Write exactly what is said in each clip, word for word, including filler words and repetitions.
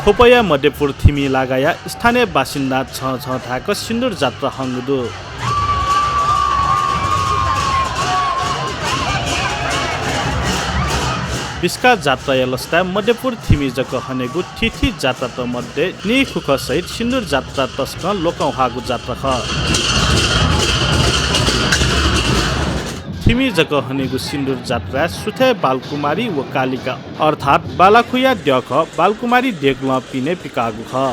थ्वपया मध्यपुर थिमि लागाया स्थानीय बासिन्दा छं छं धाय्क सिन्दुर जात्रा हंगु दु। बिस्का जात्राया लसताय् मध्यपुर थिमि जक हनेगु थीथी जात्रात मध्ये नीखुखः सहित सिन्दुर जात्रा तसकं लोकंह्वाःगु जात्रा खः। थिमि जक हनेगु सिन्दुर जात्राय् सुथय् बालकुमारी व कालिका अर्थात् बालाखुया द्यःखः बालकुमारी देगलं पिने पिकाःगु खः।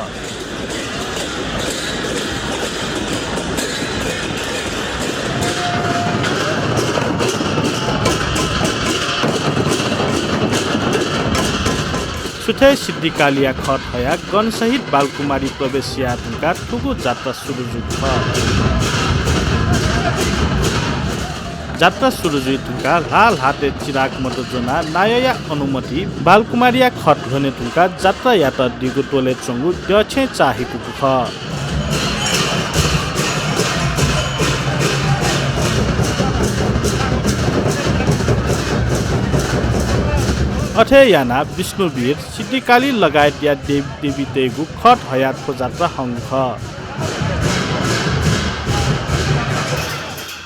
सुथय् सिद्धिकालीया खट हयाः गणसहित बालकुमारी प्रवेश याये धुंकाः थुगु जात्रा सुरु जूगु खः। जात्रा सुरु जुइ धुंकाः ल्हाः ल्हातय् चिराग मत ज्वनाः नायःया अनुमति बालकुमारीया खट ल्ह्वने धुंकाः जात्रायात दिगु त्वलय् च्वंगु द्यःछेँय् चाःहिकूगु खः। अथे यानाः विष्णुवीर, सिद्धिकाली लगायतया देवदेवीतय्गु खट हयाः थ्व जात्रा हंगु खः।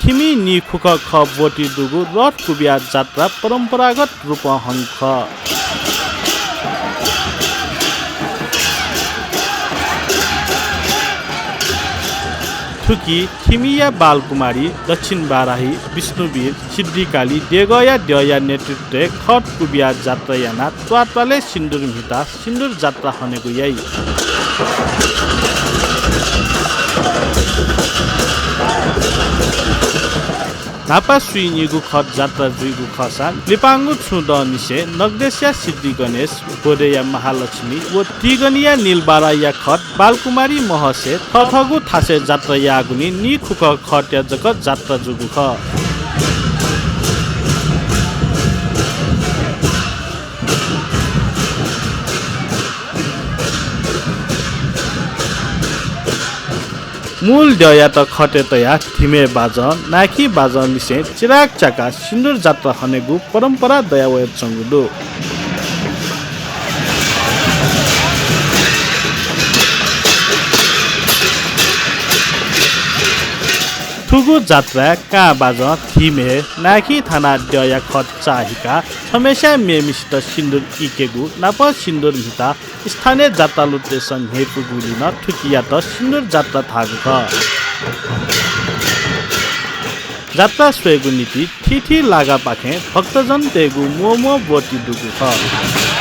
थिमि नीखुखः खः ब्वति दुगु रथ कुबिया जात्रा परम्परागत रूपं हंगु खः। थुकी थिमिया बालकुमारी, दक्षिण बाराही, विष्णुवीर, सिद्धिकाली, देगःया द्यःया नेतृत्वय् खट कुबिया जात्रा यानाः त्वाःत्वालय् सिन्दुर म्हिताः सिन्दुर जात्रा हनेगु याइ। न्हापा स्वीनिगू खट जात्रा जुइगु खःसा लिपांगु छुं दँनिसें नगदेशया सिद्धि गणेश, बोडेया महालक्ष्मी व तिगनिया नीलबाराया खट बालकुमारी महसे थःथःगु थासय् जात्रा याःगुलिं नीखुखः खटया जक जात्रा जूगु खः। मूल द्यःयात खटे तयाः धिमे बाजं, नाय्खि बाजंलिसें चिराग च्याकाः सिन्दुर जात्रा हनेगु परम्परा दयावयाच्वंगु दु। थुगु जात्राय् कां बाजं, धिमे, नाय्खिं थानाः द्यःया खट चाःहिकाः छम्हेस्यां मेम्हेसित सिन्दुर इय्केगु नाप सिन्दुर म्हिताः स्थानीय जात्रालुतय्सं न्ह्यइपुगुलिं नं थुकियात सिन्दुर जात्रा धाःगु खः। जात्रा स्वयेगु निंतिं थीथी लागापाखें भक्तजनतय्गु म्वःम्वः ब्वति दुगु खः।